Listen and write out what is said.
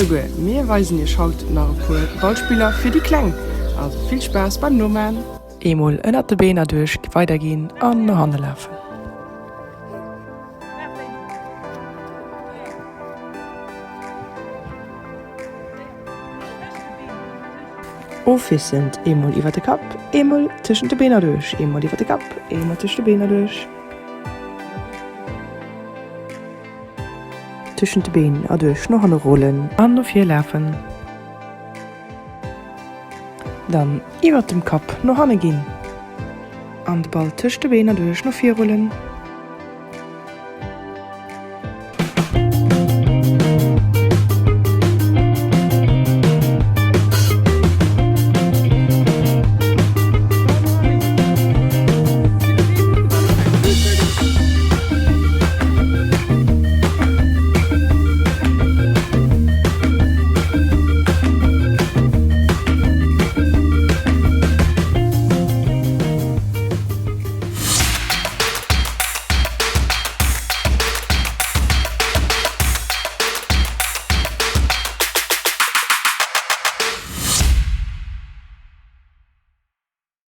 alleguer, mir weisen iech haut nach e puer Ballspiller fir déi Kleng. Also vill Spaass beim Nomaan! Eemol ënnert de Been erduerch weiderginn an no hanne lafen. Ofwiesselnd eemol iwwer de Kapp, eemol tëschent de Been erduerch, eemol iwwer de Kapp, eemol tëscht de Been erduerch. Tëschent de Been erduerch no hanne rollen an no vir lafen. Dann iwwert dem Kapp no hanne ginn an de Ball tëscht de Been erduerch no vir rullen.